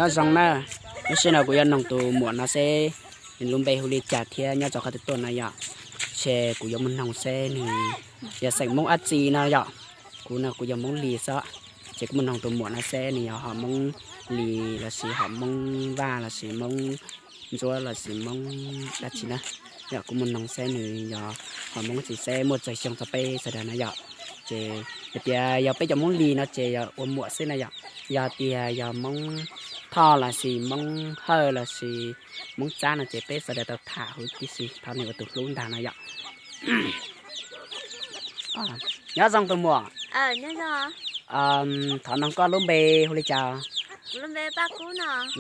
Nyob zoo na, lub sij hawm no kuv yuav noog tus muam no seb nws lub npe hu li cas thiab nyob rau qhov twg tuaj no yom. Ces kuv yuav mus noog seb nws yog xeem Hmoob dab tsi no yom. Kuv no kuv yog Hmoob Lis xwb, ces kuv mus noog tus muam no seb nws yog ho Hmoob Lis lossis ho Hmoob Vaj lossis Hmoob Ntsuab lossis Hmoob dab tsi na. Yog kuv mus noog seb nws yog ho Hmoob tsi seb muaj tsawg xyoo rau peb sawv daws na yom. Ces hais tias yog peb cov Hmoob Lis no ces yog ua muam xwb na yom. Yog tias yog Hmoob Thoj lossis Hmoob Hawj lossis Hmoob Tsab no ces peb sawv daws tau tham huv tib si, thov nws ua tus hlub ntag no yom. Nyob zoo tus muam. Thov noog koj lub npe hu li cas?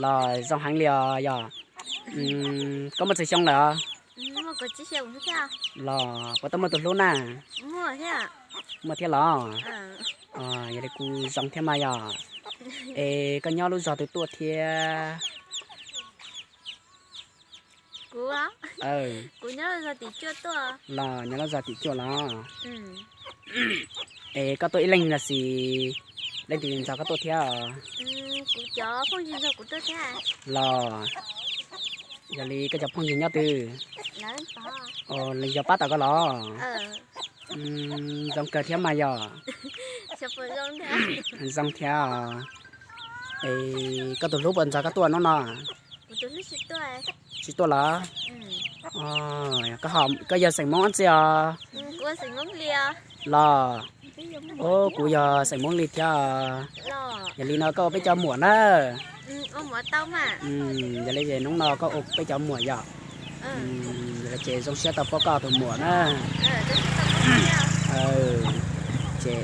Los zoo heev li os yog. Koj muaj tsawg xyoo lawm? Los puas tau muaj tus hlub na? Muaj thiab los? Yog li kuj zoo thiab mas yog. Es koj nyob lub zos twg tuaj thiab? Los nyob lub zos tim cuaj los? Es koj tuaj ib leeg lossis leej twg nrog koj tuaj thiab? Los yog li koj cov phooj ywg nyob twg? Yog pab tom koj los? Zoo kawg thiab mas yog. Zoo thiab. Es koj tus hlub puas nrog koj tuaj hnub no? Tsis tuaj los? Koj yog xeem Hmoob dab tsi os? Los kuv yog xeem Hmoob Lis thiab. Yog li no koj ua peb cov muam na. Yog li ces hnub no koj ua peb cov muam yom. Yog li ces zoo siab tau paub koj tus muam na. Ces